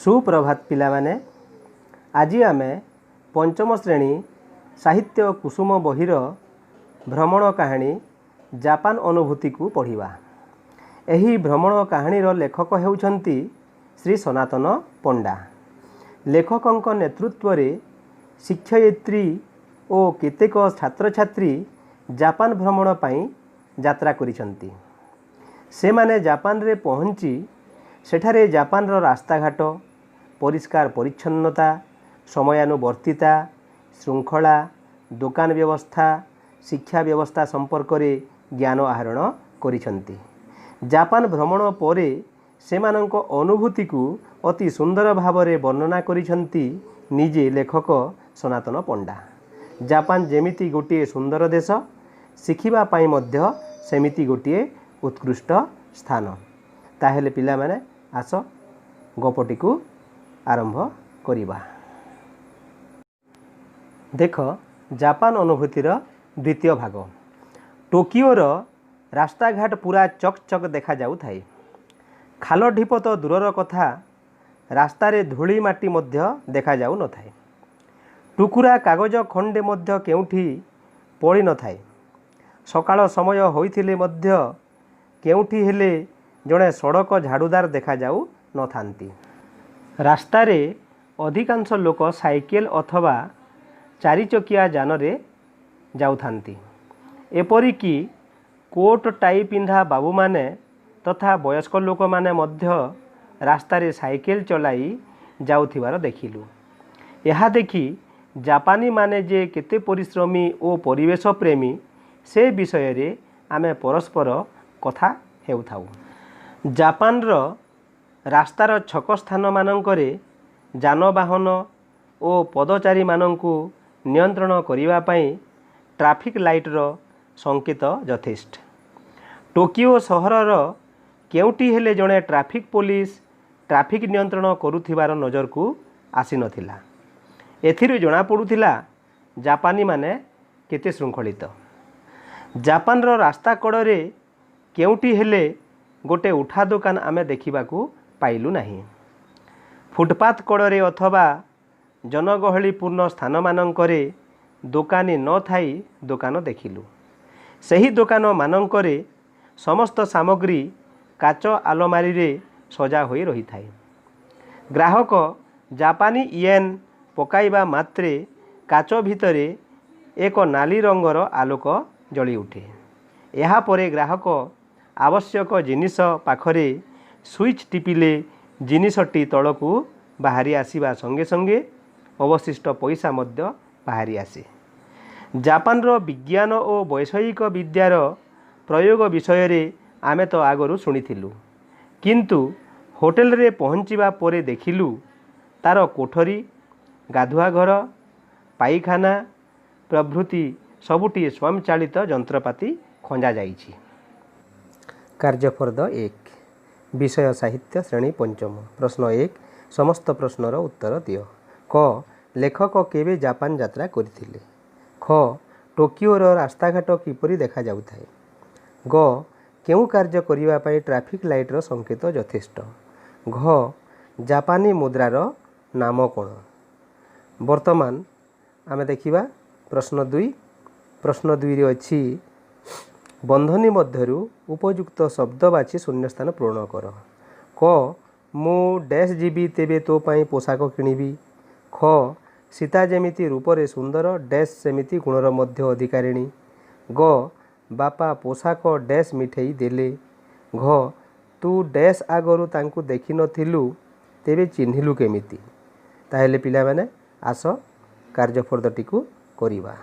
ସୁପ୍ରଭାତ ପିଲାମାନେ। ଆଜି ଆମେ ପଞ୍ଚମ ଶ୍ରେଣୀ ସାହିତ୍ୟ କୁସୁମ ବହିର ଭ୍ରମଣ କାହାଣୀ ଜାପାନ ଅନୁଭୂତିକୁ ପଢ଼ିବା। ଏହି ଭ୍ରମଣ କାହାଣୀର ଲେଖକ ହେଉଛନ୍ତି ଶ୍ରୀ ସନାତନ ପଣ୍ଡା। ଲେଖକଙ୍କ ନେତୃତ୍ୱରେ ଶିକ୍ଷୟିତ୍ରୀ ଓ କେତେକ ଛାତ୍ରଛାତ୍ରୀ ଜାପାନ ଭ୍ରମଣ ପାଇଁ ଯାତ୍ରା କରିଛନ୍ତି। ସେମାନେ ଜାପାନରେ ପହଞ୍ଚି ସେଠାରେ ଜାପାନର ରାସ୍ତାଘାଟ, ପରିଷ୍କାର ପରିଚ୍ଛନ୍ନତା, ସମୟାନୁବର୍ତ୍ତିତା, ଶୃଙ୍ଖଳା, ଦୋକାନ ବ୍ୟବସ୍ଥା, ଶିକ୍ଷା ବ୍ୟବସ୍ଥା ସମ୍ପର୍କରେ ଜ୍ଞାନ ଆହରଣ କରିଛନ୍ତି। ଜାପାନ ଭ୍ରମଣ ପରେ ସେମାନଙ୍କ ଅନୁଭୂତିକୁ ଅତି ସୁନ୍ଦର ଭାବରେ ବର୍ଣ୍ଣନା କରିଛନ୍ତି ନିଜେ ଲେଖକ ସନାତନ ପଣ୍ଡା। ଜାପାନ ଯେମିତି ଗୋଟିଏ ସୁନ୍ଦର ଦେଶ, ଶିଖିବା ପାଇଁ ମଧ୍ୟ ସେମିତି ଗୋଟିଏ ଉତ୍କୃଷ୍ଟ ସ୍ଥାନ। ତାହେଲେ ପିଲାମାନେ, ଆସ ଗପଟିକୁ ଆରମ୍ଭ କରିବା। ଦେଖ, ଜାପାନ ଅନୁଭୂତିର ଦ୍ୱିତୀୟ ଭାଗ। ଟୋକିଓର ରାସ୍ତାଘାଟ ପୁରା ଚକ୍ ଚକ୍ ଦେଖାଯାଉଥାଏ। ଖାଲ ଢିପ ତ ଦୂରର କଥା, ରାସ୍ତାରେ ଧୂଳି ମାଟି ମଧ୍ୟ ଦେଖାଯାଉନଥାଏ। ଟୁକୁରା କାଗଜ ଖଣ୍ଡେ ମଧ୍ୟ କେଉଁଠି ପଡ଼ିନଥାଏ। ସକାଳ ସମୟ ହୋଇଥିଲେ ମଧ୍ୟ କେଉଁଠି ହେଲେ ଜଣେ ସଡ଼କ ଝାଡ଼ୁଦାର ଦେଖାଯାଉ ନଥାନ୍ତି। ରାସ୍ତାରେ ଅଧିକାଂଶ ଲୋକ ସାଇକେଲ ଅଥବା ଚାରିଚକିଆ ଯାନରେ ଯାଉଥାନ୍ତି। ଏପରିକି କୋଟ୍ ଟାଇ ପିନ୍ଧା ବାବୁମାନେ ତଥା ବୟସ୍କ ଲୋକମାନେ ମଧ୍ୟ ରାସ୍ତାରେ ସାଇକେଲ ଚଲାଇ ଯାଉଥିବାର ଦେଖିଲୁ। ଏହା ଦେଖି ଜାପାନୀମାନେ ଯେ କେତେ ପରିଶ୍ରମୀ ଓ ପରିବେଶ ପ୍ରେମୀ, ସେ ବିଷୟରେ ଆମେ ପରସ୍ପର କଥା ହେଉଥାଉ। ଜାପାନର ରାସ୍ତାର ଛକ ସ୍ଥାନମାନଙ୍କରେ ଯାନବାହନ ଓ ପଦଚାରୀମାନଙ୍କୁ ନିୟନ୍ତ୍ରଣ କରିବା ପାଇଁ ଟ୍ରାଫିକ୍ ଲାଇଟ୍ର ସଙ୍କେତ ଯଥେଷ୍ଟ। ଟୋକିଓ ସହରର କେଉଁଠି ହେଲେ ଜଣେ ଟ୍ରାଫିକ୍ ପୋଲିସ ଟ୍ରାଫିକ୍ ନିୟନ୍ତ୍ରଣ କରୁଥିବାର ନଜରକୁ ଆସିନଥିଲା। ଏଥିରୁ ଜଣାପଡ଼ୁଥିଲା, ଜାପାନୀମାନେ କେତେ ଶୃଙ୍ଖଳିତ। ଜାପାନର ରାସ୍ତା କଡ଼ରେ କେଉଁଠି ହେଲେ ଗୋଟେ ଉଠା ଦୋକାନ ଆମେ ଦେଖିବାକୁ ପାଇଲୁ ନାହିଁ। ଫୁଟପାଥ କଡ଼ରେ ଅଥବା ଜନଗହଳିପୂର୍ଣ୍ଣ ସ୍ଥାନମାନଙ୍କରେ ଦୋକାନୀ ନଥାଇ ଦୋକାନ ଦେଖିଲୁ। ସେହି ଦୋକାନମାନଙ୍କରେ ସମସ୍ତ ସାମଗ୍ରୀ କାଚ ଆଲମାରିରେ ସଜା ହୋଇ ରହିଥାଏ। ଗ୍ରାହକ ଜାପାନୀ ୟେନ୍ ପକାଇବା ମାତ୍ରେ କାଚ ଭିତରେ ଏକ ନାଲି ରଙ୍ଗର ଆଲୋକ ଜଳି ଉଠେ। ଏହାପରେ ଗ୍ରାହକ ଆବଶ୍ୟକ ଜିନିଷ ପାଖରେ ସୁଇଚ୍ ଟିପିଲେ ଜିନିଷଟି ତଳକୁ ବାହାରି ଆସିବା ସଙ୍ଗେ ସଙ୍ଗେ ଅବଶିଷ୍ଟ ପଇସା ମଧ୍ୟ ବାହାରି ଆସେ। ଜାପାନର ବିଜ୍ଞାନ ଓ ବୈଷୟିକ ବିଦ୍ୟାର ପ୍ରୟୋଗ ବିଷୟରେ ଆମେ ତ ଆଗରୁ ଶୁଣିଥିଲୁ, କିନ୍ତୁ ହୋଟେଲରେ ପହଞ୍ଚିବା ପରେ ଦେଖିଲୁ, ତା'ର କୋଠରୀ, ଗାଧୁଆ ଘର, ପାଇଖାନା ପ୍ରଭୃତି ସବୁଠି ସ୍ୱୟଂଚାଳିତ ଯନ୍ତ୍ରପାତି ଖଞ୍ଜା ଯାଇଛି। କାର୍ଯ୍ୟଫର୍ଦ୍ଦ 1, ବିଷୟ ସାହିତ୍ୟ, ଶ୍ରେଣୀ ପଞ୍ଚମ। ପ୍ରଶ୍ନ 1, ସମସ୍ତ ପ୍ରଶ୍ନର ଉତ୍ତର ଦିଅ। କ, ଲେଖକ କେବେ ଜାପାନ ଯାତ୍ରା କରିଥିଲେ? ଖ, ଟୋକିଓର ରାସ୍ତାଘାଟ କିପରି ଦେଖାଯାଉଥାଏ? ଗ, କେଉଁ କାର୍ଯ୍ୟ କରିବା ପାଇଁ ଟ୍ରାଫିକ୍ ଲାଇଟ୍ର ସଙ୍କେତ ଯଥେଷ୍ଟ? ଘ, ଜାପାନୀ ମୁଦ୍ରାର ନାମ କ'ଣ? ବର୍ତ୍ତମାନ ଆମେ ଦେଖିବା ପ୍ରଶ୍ନ 2। ପ୍ରଶ୍ନ 2ରେ ଅଛି, ବନ୍ଧନୀ ମଧ୍ୟରୁ ଉପଯୁକ୍ତ ଶବ୍ଦ ବାଛି ଶୂନ୍ୟସ୍ଥାନ ପୂରଣ କର। କ, ମୁଁ ଡ୍ୟାସ୍ ଯିବି ତେବେ ତୋ ପାଇଁ ପୋଷାକ କିଣିବି। ଖ, ସୀତା ଯେମିତି ରୂପରେ ସୁନ୍ଦର ଡ୍ୟାସ୍ ସେମିତି ଗୁଣର ମଧ୍ୟ ଅଧିକାରିଣୀ। ଗ, ବାପା ପୋଷାକ ଡ୍ୟାସ୍ ମିଠେଇ ଦେଲେ। ଘ, ତୁ ଡ୍ୟାସ୍ ଆଗରୁ ତାଙ୍କୁ ଦେଖିନଥିଲୁ, ତେବେ ଚିହ୍ନିଲୁ କେମିତି? ତାହେଲେ ପିଲାମାନେ, ଆସ କାର୍ଯ୍ୟଫର୍ଦ୍ଦଟିକୁ କରିବା।